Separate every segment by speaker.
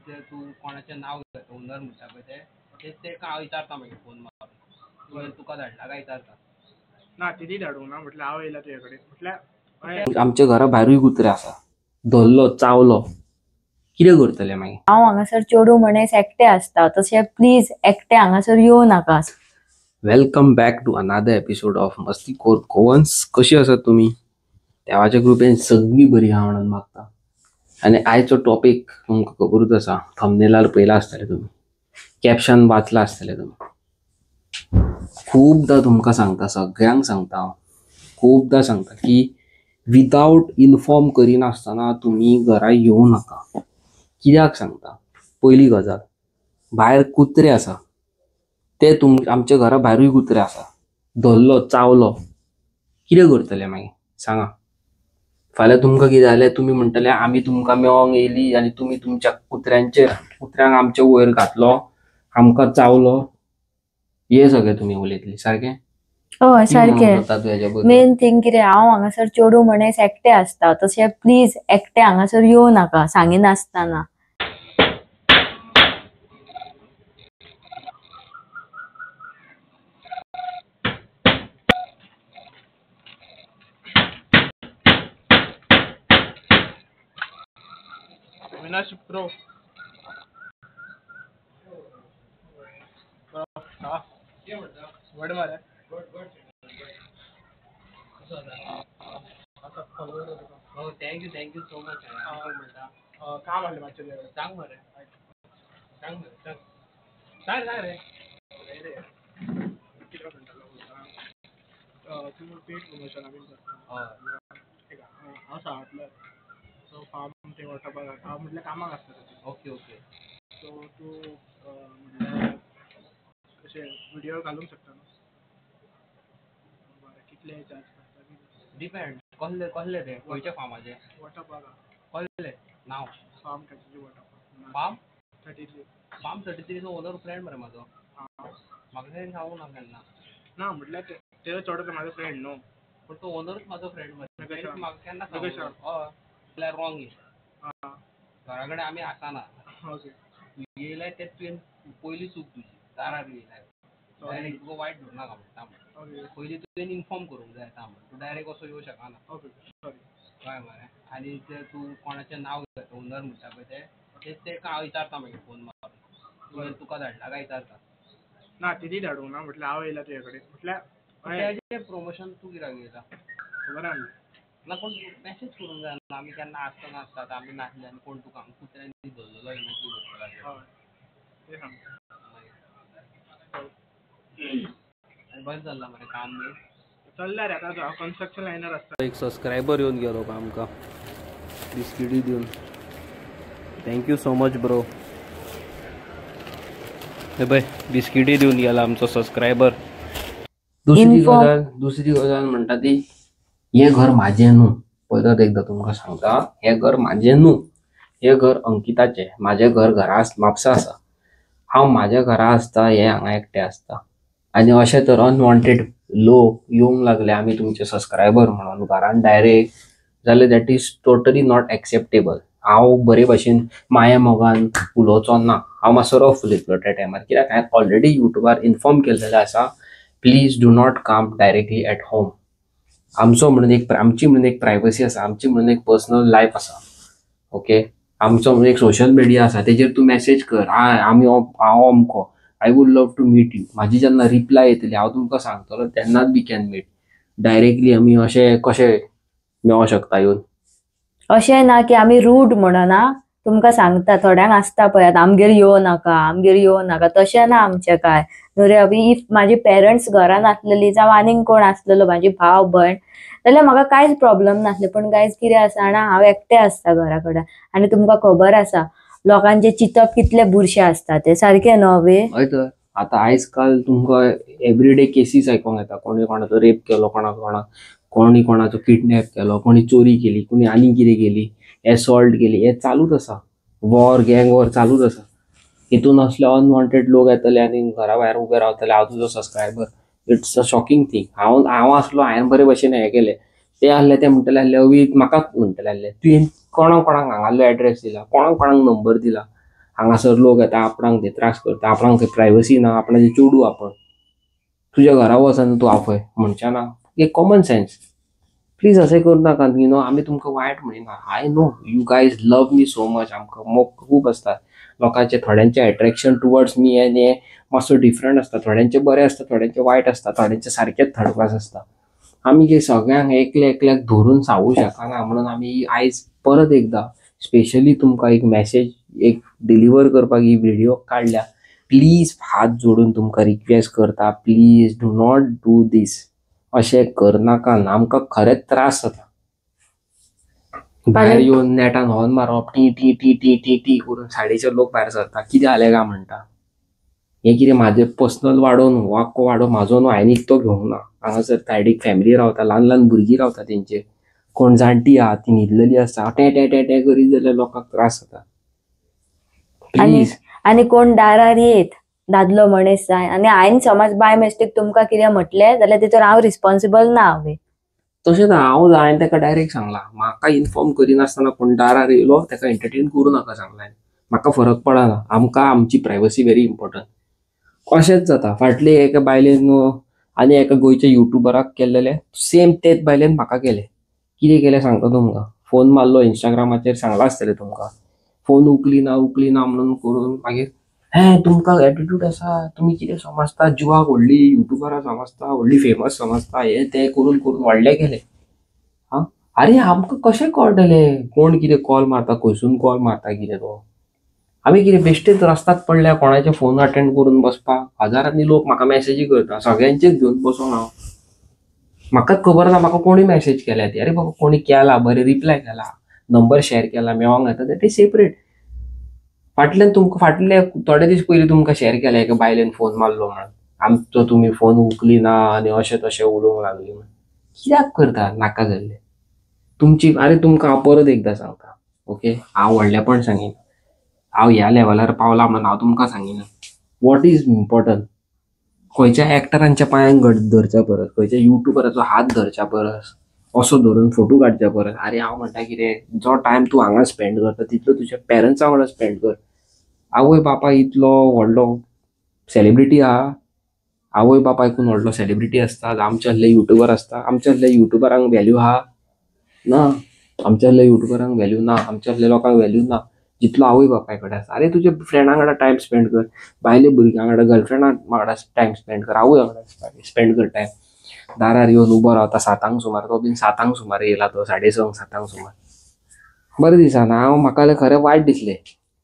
Speaker 1: तूं कोणाचें नांव घेता ओनर म्हणटा पळय तें तेका हांव विचारता मागीर फोन मारून तुवें तुका धाडला काय विचारता.
Speaker 2: ना तिती धाडूंक ना म्हटल्यार हांव येयला तुजे कडेन म्हटल्यार
Speaker 1: आमच्या घरा भायरूय कुत्रे आसा, धरलो चावलो कितें करतले मागीर?
Speaker 3: हांव हांगासर चेडूं मनीस एकटें आसता, तशें प्लीज एकटें हांगासर येवं नाका.
Speaker 1: Welcome back to another episode of Masti Khor Goans. कशी आसात तुमी? देवाच्या कृपेन सगळीं बरी आहा म्हणून मागता. आनी आयचो टॉपीक तुमकां खबरूच आसा, थंबनेलार पळयला आसतलें तुमी, कॅप्शन वाचला आसतलें तुमी. खूबदां तुमकां सांगता, सगळ्यांक सांगता हांव, खूबदां सांगता की विदावट इनफॉर्म करिनासतना तुमी घरा येवं नाका. कित्याक सांगता? पयली गजाल, भायर कुत्रे आसा, ते आमच्या घरा भायरूय कुत्रे आसा, धरलो चावलो कितें करतले मागीर सांगा? फाल्यां तुमकां कितें जालें तुमी म्हणटले आमी तुमकां मेळोंक येयली आनी तुमी तुमच्या कुत्र्यांचेर कुत्र्यांक आमच्या वयर घातलो, आमकां चावलो, हे सगळें तुमी उलयतली सारकें?
Speaker 3: हय सारकें. मेन थिंग कितें, हांव हांगासर चेडूं मनीस एकटें आसता, तशें प्लीज एकटें हांगासर येवं नाका सांगिनासतना.
Speaker 2: अविनाश ब्रो, व्हड मरे.
Speaker 1: Thank you, thank you so much.
Speaker 2: काम आसलें मातशें
Speaker 1: सांग मरे, सांग मरे, सांग सांग सांग रे.
Speaker 2: कितें म्हणटालो तूं पेड प्रमोशन बीन करता? हांव साळांतलो, सो फार्म ते वॉटर पार्क हांव म्हटल्यार कामाक आसता.
Speaker 1: Okay okay.
Speaker 2: सो तूं म्हटल्यार अशें व्हिडियो घालूंक शकता न्हू? बरें, कितले चार्ज करता?
Speaker 1: डिपेंड कसले कसले ते, खंयच्या फार्माचे?
Speaker 2: वॉटर पार्क
Speaker 1: कसले नांव?
Speaker 2: Farm 33 water park.
Speaker 1: Farm
Speaker 2: 33.
Speaker 1: Farm 33 owner friend मरे म्हाजो. म्हाका तेणें सांगूंक ना केन्ना.
Speaker 2: ना म्हटल्यार तेजो चेडो तो म्हाजो फ्रेंड न्हू,
Speaker 1: पूण तो ओनरूच म्हाजो फ्रेंड मरे, म्हाका केन्ना सांगूंक ना. हय जाल्यार रॉंग हें. घरा कडेन आमी आसना.
Speaker 2: ओके.
Speaker 1: तूं येयलाय तें तुवें पयली चूक तुजी, दारार येयलाय डायरेक्ट तुका वायट धरूं नाका म्हणटा. पयलीं तुवें इनफॉर्म करूंक जाय ता, तूं डायरेक्ट असो येवं शकना.
Speaker 2: Okay sorry.
Speaker 1: कळ्ळें मरे? आनी ते तूं कोणाचें नांव घेता ओनर म्हणटा पळय तें तेका हांव विचारता मागीर फोन मारून तुवें तुका धाडला काय विचारता.
Speaker 2: ना तिती धाडूंक ना म्हटल्यार हांव येयला तुजे कडेन म्हटल्यार
Speaker 1: तेजें प्रमोशन तूं कित्याक येयला?
Speaker 2: खबर आहा
Speaker 1: ना कोण मॅसेज करूंक जायना. आमी केन्ना आसता नासता, आमी नासले आनी कोण तुका कुत्र्यांनी धरलेलो तूं धरतलो.
Speaker 2: हय तें सांगता.
Speaker 1: आनी बरें चल्लां मरे काम बी?
Speaker 2: चल्ला रे, आतां कन्स्ट्रक्शन लायनार आसता.
Speaker 1: एक सबस्क्रायबर येवन गेलो आमकां बिस्किटी दिवन. Thank you so much bro. हे पळय बिस्किटी दिवन गेला आमचो सबस्क्रायबर. दुसरी गजाल म्हणटा ती, हें घर म्हाजें न्हू. परत एकदां तुमकां सांगता, हें घर म्हाजें न्हू, हें घर अंकिताचें. म्हाजें घर घरा म्हापसा आसा, हांव म्हाज्या घरा आसता, हें हांगा एकटें आसता. आनी अशें तर अनवॉन्टेड लोक येवंक लागले आमी तुमचे सबस्क्रायबर म्हणून घरान डायरेक्ट जाल्यार that is totally not acceptable. हांव बरे भाशेन माया मोगान उलोवचो ना, हांव मातसो रफ उलयतलो त्या टायमार, कित्याक हांवें ऑलरेडी युट्यूबार इनफॉर्म केल्लेलें आसा, please do not come directly at home. आमचो म्हणून एक, आमची म्हणून एक प्रायवसी आसा, आमची म्हणून एक पर्सनल लायफ आसा. ओके, आमचो म्हणून एक सोशल मिडिया आसा, तेजेर तूं मॅसेज कर, आमी हांव अमको, I would love to meet you. म्हाजी जेन्ना रिप्लाय येतली हांव तुमकां सांगतलो, तेन्नाच we can meet. Directly आमी अशें कशें मेळोंक शकता येवन?
Speaker 3: अशें ना की आमी रूड म्हणना, तुमकां सांगता थोड्यांक आसता पळयात आमगेर येवं नाका, आमगेर येवं नाका, तशें ना आमचें काय न्हू रे. अभी if म्हाजी पेरंट्स घरान आसलेली जावं आनीक कोण आसलेलो म्हाजी भाव भयण जाल्यार म्हाका कांयच प्रॉब्लम नासलें. पूण गायज कितें आसा जाणा, हांव एकटें आसता घरा कडेन आनी तुमकां खबर आसा लोकांचें चिंतप कितलें बुरशें आसता तें, सारकें न्हू अभी?
Speaker 1: हय तर आतां आयज काल तुमकां एवरीडे केसीस आयकोंक येता, कोणी कोणाचो रेप केलो, कोणी कोणाचो किडनॅप केलो, कोणी चोरी केली, कोणी आनी कितें केली, एसॉल्ट केली, हें चालूच आसा. वॉर गँग वॉर चालूच आसा. हितून असले अनवॉन्टेड लोक येतले आनी घरा भायर उबे रावतले, हांव तुजो subscriber. It's a shocking thing. हांव आसलो, हांवें बरे भशेन हें केलें, ते आसले ते म्हणटले आसले अवी म्हाकाच म्हणटले आसले तुवें कोणाक कोणाक हांगासलो एड्रेस दिला, कोणाक कोणाक नंबर दिला. हांगासर लोक येता आपणाक ते त्रास करता, आपणाक थंय प्रायवसी ना, आपणाचे चेडूं आपण तुज्या घरा वचन तूं आपय म्हणच्या ना. एक कॉमन सेन्स प्लीज अशें करूं नाका you know. आमी तुमकां वायट म्हणिना. I know you guys love me so much. आमकां मोग खूब आसता लोकांचे, थोड्यांचे एट्रेक्शन टुवर्ड्स मी आनी हें मातसो डिफरंट आसता. थोड्यांचे बरें आसता, थोड्यांचे वायट आसता, थोड्यांचे सारकेच थर्ड क्लास आसता. आमी कितें सगळ्यांक एकले एकल्याक धरून सांगूं शकना म्हणून आमी आयज परत एकदां स्पेशली तुमकां एक मॅसेज एक डिलिव्हर करपाक ही व्हिडिओ काडल्या. प्लीज हात जोडून तुमकां रिक्वेस्ट करता, please do not do this. अशें करनाका, आमकां खरेंच त्रास जाता. भायर येवन नेटान हॉर्न मारप, T T T T T T करून साडीचे लोक भायर सरता. कितें जालें काय म्हणटा, हें कितें म्हाजें पर्सनल वाडो न्हू, हो आख्खो वाडो म्हाजो न्हू, हांवें इकतो घेवंक ना. हांगासर सायडीक फॅमिली रावता, ल्हान ल्हान भुरगीं रावता, तेंचे कोण जाणटी आहा ती न्हिदलेली आसता. टे टे टे टे करीत जाल्यार लोकांक त्रास जाता. प्लीज.
Speaker 3: आनी कोण दारार येत दादलो मनीस जाय आनी हांवें समज बाय मिस्टेक तुमकां कितें म्हटलें जाल्यार तितून हांव रिस्पॉन्सिबल ना. हांवें
Speaker 1: तशें ना, हांव हांवें ताका डायरेक्ट सांगलां, म्हाका इन्फॉर्म करिनासतना कोण दारार येयलो ताका एंटरटेन करूं नाका सांगलां. म्हाका फरक पडना, आमकां आमची प्रायवसी व्हेरी इम्पॉर्टंट. अशेंच जाता. फाटले एका बायलेन आनी एका गोंयच्या युट्युबराक केल्लेलें सेम तेच बायलेन म्हाका केलें. कितें केलें सांगता तुमकां. फोन मारलो इंस्टाग्रामाचेर, सांगलां आसतलें तुमकां. फोन उखली ना उखली ना म्हणून करून मागीर हें तुमकां एटिट्यूड आसा, तुमी कितें समजता, जिवाक व्हडली युट्युबरां समजता, व्हडली फेमस समजता, हें तें करून करून व्हडलें केलें. आं, आरे आमकां कशें कळटलें कोण कितें कॉल मारता, खंयसून कॉल मारता कितें तो. आमी कितें बेश्टेच रस्त्याक पडल्या कोणाचे फोन अटेंड करून बसपाक. हजारांनी लोक म्हाका मॅसेजी करता, सगळ्यांचेच घेवन बसून हांव. म्हाकाच खबर ना म्हाका कोणी मॅसेज केल्या ती. अरे बाबा कोणी केला, बरें रिप्लाय केला, नंबर शेअर केला, मेळोंक येता, ते सेपरेट. फाटल्यान तुमकां फाटले थोडे दीस पयलीं तुमकां शेअर केले एका बायलेन फोन मारलो म्हणून, आमचो तुमी फोन उखली ना आनी अशें तशें उलोवंक लागली म्हणून. कित्याक करता नाका जाल्लें तुमची. आरे तुमकां हांव परत एकदां सांगता, ओके, हांव व्हडलेपण सांगिना, हांव ह्या लेवलार पावला म्हणून हांव तुमकां सांगिना. What is important, खंयच्या एक्टरांच्या पांयांक धरच्या परस, खंयच्या युट्युबराचो हात धरच्या परस, असो धरून फोटो काडच्या परस, आरे हांव म्हणटा कितें, जो टायम तूं हांगा स्पेंड करता तितलो तुज्या पेरंट्सां वांगडा स्पेंड कर. आवय बापाय इतलो व्हडलो सेलिब्रिटी आहा, आवय बापायकून व्हडलो सेलिब्रिटी आसता. आमच्या असले युट्युबर आसता, आमच्या असल्या युट्युबरांक व्हॅल्यू आहा ना, आमच्या असल्या युट्युबरांक व्हॅल्यू ना, आमच्या असल्या लोकांक व्हॅल्यू ना जितलो आवय बापाय कडेन आसा. आरे तुज्या फ्रेंडां वांगडा टायम स्पेंड कर, बायले भुरग्यां वांगडा, गर्लफ्रेंडा वांगडा टायम स्पेंड कर, आवय वांगडा स्पेंड कर टायम. दारार येवन उबो रावता 7 सुमार, तो बीन 7 सुमार येयला, तो 6:30 7 सुमार. बरें दिसना, हांव म्हाका खरें वायट दिसलें.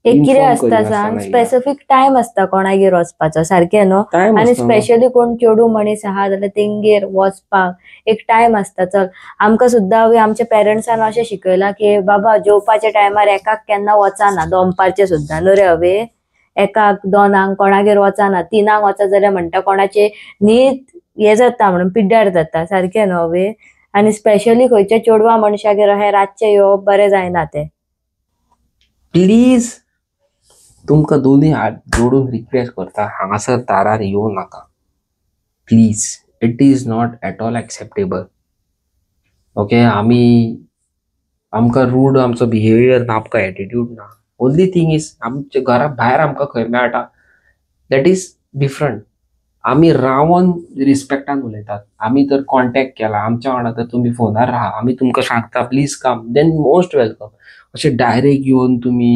Speaker 3: एक कितें आसता सांग, स्पेसिफीक टायम आसता कोणागेर वचपाचो सारकें न्हू. आनी स्पेशली कोण चेडूं मनीस आहा जाल्यार तेंगेर वचपाक एक टायम आसता. चल आमकां सुद्दां आमच्या पेरंट्सान अशें शिकयलां की बाबा जेवपाच्या टायमार एकाक केन्ना वचना, दनपारचें सुद्दां न्हू रे हवे, एकाक दोनांक कोणागेर वचना, 3 वचत जाल्यार म्हणटा कोणाचे न्हीद हें जाता म्हणून पिड्ड्यार जाता सारकें न्हू हवे. आनी स्पेशली खंयच्या चेडवा मनशागेर अशें रातचें येवप बरें जायना तें.
Speaker 1: प्लीज तुमकां दोनूय हात जोडून रिक्वेस्ट करता, हांगासर दारार येवं नाका please. It is not at all acceptable. Okay, आमी आमकां रूड आमचो बिहेवियर ना, आमकां एटिट्यूड ना. ओनली थींग is आमच्या घरा भायर आमकां खंय मेळटा that is different. आमी रावन रिस्पेक्टान उलयतात. आमी तर कॉन्टेक्ट केला आमच्या वांगडा तर तुमी फोनार राहा, आमी तुमकां सांगता please come, then most welcome. अशें डायरेक्ट येवन तुमी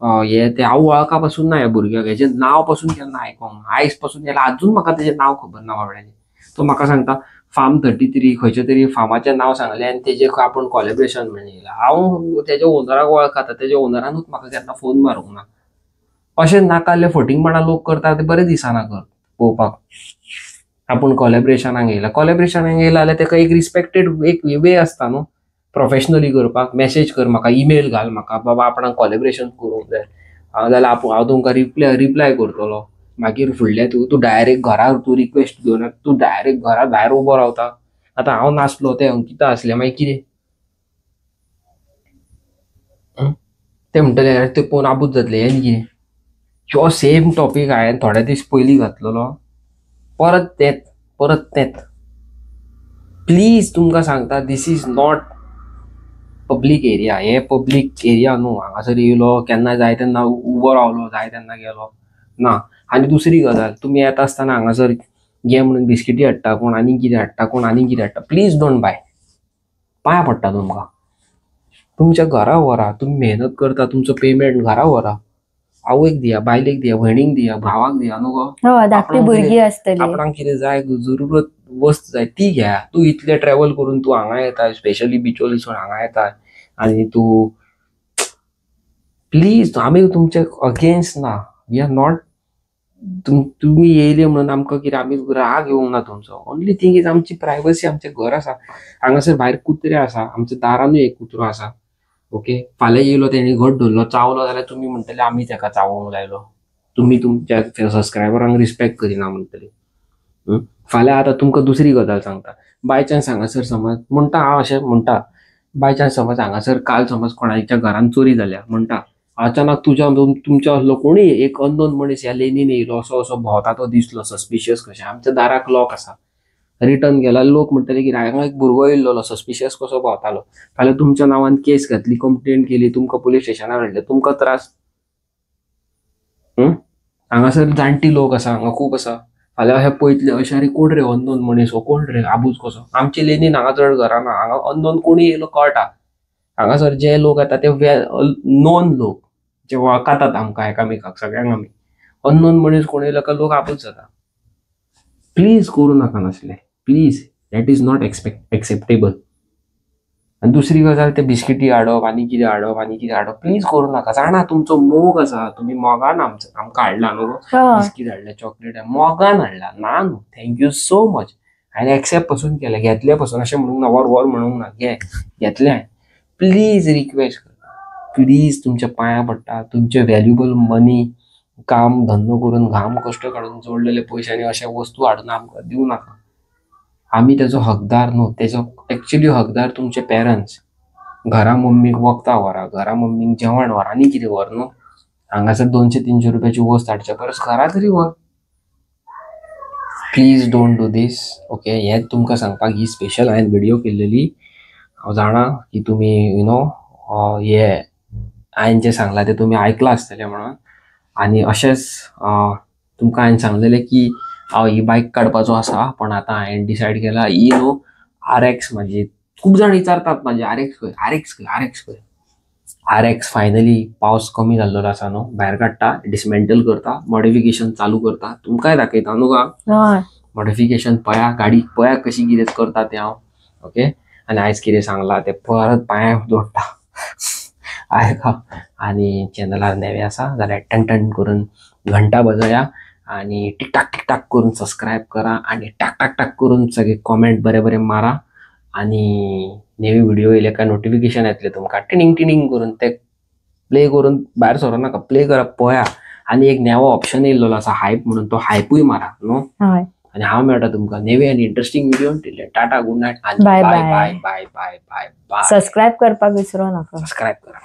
Speaker 1: हे ते हांव वळखा पासून ना ह्या भुरग्याक, हेजें नांव पासून केन्ना आयकोंक ना, आयज पासून केलां, आजून म्हाका तेजें नांव खबर ना बाबड्याचें. तो म्हाका सांगता फार्म 33 खंयच्या तरी फार्माचें नांव सांगलें आनी तेजें आपूण कॉलेब्रेशन म्हणून येयला. हांव तेज्या ओनराक वळखता, तेज्या ओनरानूच म्हाका केन्ना फोन मारूंक ना. अशें नाकाल्ले फटींगपणां लोक करता ते बरें दिसना कर पळोवपाक. आपूण कॉलेब्रेशनाक येयला, कॉलेब्रेशनाक येयला जाल्यार तेका एक रिस्पेक्टेड एक वे आसता न्हू प्रोफेशनली करपाक. मॅसेज कर म्हाका, ईमेल घाल म्हाका, बाबा आपणाक कॉलेब्रेशन करूंक जाय जाल्यार आपूण हांव तुमकां रिप्लाय करतलो. मागीर फुडलें तूं तूं डायरेक्ट घरा तूं रिक्वेस्ट घेवन तूं डायरेक्ट घरा भायर उबो रावता. आतां हांव नासलो, तें अंकिता आसलें, मागीर कितें ते म्हणटले ते पळोवन आबूज जातले हें कितें. हो सेम टॉपीक हांवें थोडे दीस पयलीं घातलेलो, परत तेंच परत तेंच. प्लीज तुमकां सांगता, this is not public area, हे पब्लीक एरिया न्हू. हांगासर येयलो केन्ना जाय तेन्ना उबो रावलो, जाय तेन्ना गेलो ना. आनी दुसरी गजाल, तुमी येता आसतना हांगासर घे म्हणून बिस्किटी हाडटा कोण, आनी कितें हाडटा कोण, आनी कितें हाडटा. प्लीज don't bye, पांया पडटा तुमकां. तुमच्या घरा व्हरा, तुमी मेहनत करता, तुमचो पेमेंट घरा व्हरा, आवयक दिया, बायलेक दिया, भयणीक दिया, भावाक दिया न्हू गो.
Speaker 3: हय, धाकटी भुरगीं आसतली.
Speaker 1: आपणाक कितें जाय, जरुरत वस्त जाय ती घ्या. तूं इतलें ट्रॅवल करून तूं हांगा येता, स्पेशली बिचोली सोड हांगा येता आनी तूं प्लीज, आमी तुमचे अगेन्स्ट ना, we are not. तुमी येयले म्हणून आमकां कितें आमी राग येवंक ना तुमचो. ओनली थिंग is आमची प्रायवसी, आमचें घर आसा हांगासर, भायर कुत्रे आसा, आमच्या दारानूय एक कुत्रो आसा. ओके, फाल्यां येयलो तेणी घट धरलो, चावलो जाल्यार तुमी म्हणटले आमी तेका चावोंक लायलो, तुमी तुमच्या सबस्क्रायबरांक रिस्पेक्ट करिना म्हणटले. फाल्यां आतां तुमकां दुसरी गजाल सांगता, बाय चान्स हांगासर समज म्हणटा हांव अशें म्हणटा, बाय चान्स समज हांगासर काल समज कोणाच्या घरान चोरी जाल्या म्हणटा, अचानक तुज्या तुमच्या असलो कोणूय एक अननोन मनीस ह्या लेनीन येयलो, असो असो भोंवता तो दिसलो सस्पिशियस कशें, आमच्या दाराक लॉक आसा, रिटर्न गेला, लोक म्हणटले की हांगा एक भुरगो येयल्लो सस्पिशियस कसो भोंवतालो. फाल्यां तुमच्या नांवान केस घातली, कंप्लेन केली, तुमकां पुलीस स्टेशनार हाडले, तुमकां त्रास. हांगासर जाणटी लोक आसा, हांगा खूब आसा. फाल्यां अशें पळयतले अशें, अरे कोण रे अननोन मनीस हो, कोण रे आबूज कसो. आमचे लेनीन हांगा चड घरां ना, हांगा अननोन कोणूय येयलो कळटा. हांगासर जे लोक येता ते नोन लोक, जे वळखतात आमकां एकामेकाक सगळ्यांक. आमी अननोन मनीस कोण येयलो काय लोक आबूज जाता. प्लीज करूं नाका नासलें, please, that is not acceptable. आनी दुसरी गजाल, ते बिस्किटी हाडप आनी कितें हाडप आनी कितें हाडप, प्लीज करूं नाका. जाणा तुमचो मोग आसा, तुमी मोगान आमकां हाडला न्हू, बिस्कीट हाडल्या, चॉकलेट मोगान हाडला ना न्हू, thank you so much. हांवें एक्सेप्ट पसून केलें, घेतलें पसून, अशें म्हणूंक ना, व्हर व्हर म्हणूंक ना, घे घेतलें हांवें. प्लीज रिक्वेस्ट करता, प्लीज तुमच्या पांयां पडटा, तुमचे व्हॅल्युएबल मनी, काम धंदो करून घाम कश्ट काडून जोडलेले पयशे आनी अशे वस्तू हाडून आमकां दिवं नाका. आमी तेजो हकदार न्हू, तेजो एक्चुली हकदार तुमचे पेरंट्स. घरा मम्मीक वखदां व्हरा, घरा मम्मीक जेवण व्हर, आनी कितें व्हर न्हू. हांगासर 200-300 रुपयाची वस्त हाडच्या परस घरा तरी व्हर. Please don't do this. Okay, हें तुमकां सांगपाक ही स्पेशल हांवें व्हिडियो केल्लेली. हांव जाणा की तुमी you know हे हांवें जें सांगलां तें तुमी आयकलां आसतलें म्हणून. आनी अशेंच तुमकां हांवें सांगलेलें की हांव ही बायक काडपाचो आसा, पण आतां हांवें डिसायड केला ही न्हू RX. म्हाजी खूब जाण विचारतात म्हाजी RX खंय, RX खंय, RX खंय. RX finally पावस कमी जाल्लो आसा न्हू, भायर काडटा, डिसमेंटल करता, मॉडिफिकेशन चालू करता, तुमकांय दाखयता न्हू गा. मॉडिफिकेशन पळया, गाडी पळया कशी कितें करता तें हांव. ओके, आनी आयज कितें सांगलां तें परत पांयां जोडटा आयका. आनी चॅनलार नवें आसा जाल्यार टन टन करून घंटा बजया आनी टिकटाक टिकटाक करून सबस्क्रायब करा आनी टाक टाक टाक करून सगळे कॉमेंट बरे बरे मारा. आनी नवी व्हिडिओ येयले काय नोटिफिकेशन येतलें तुमकां, टिणींग टिणींग करून ते प्ले करून भायर सरो नाका, प्ले करा पळया. आनी एक नवो ऑप्शन येयल्लो आसा हायप म्हणून, तो हायपूय मारा न्हू. आनी हांव मेळटा तुमकां नवे आनी interesting video. Tata, good night, bye bye bye bye bye bye.
Speaker 3: Subscribe करपाक विसरू नाका,
Speaker 1: सबस्क्रायब करा.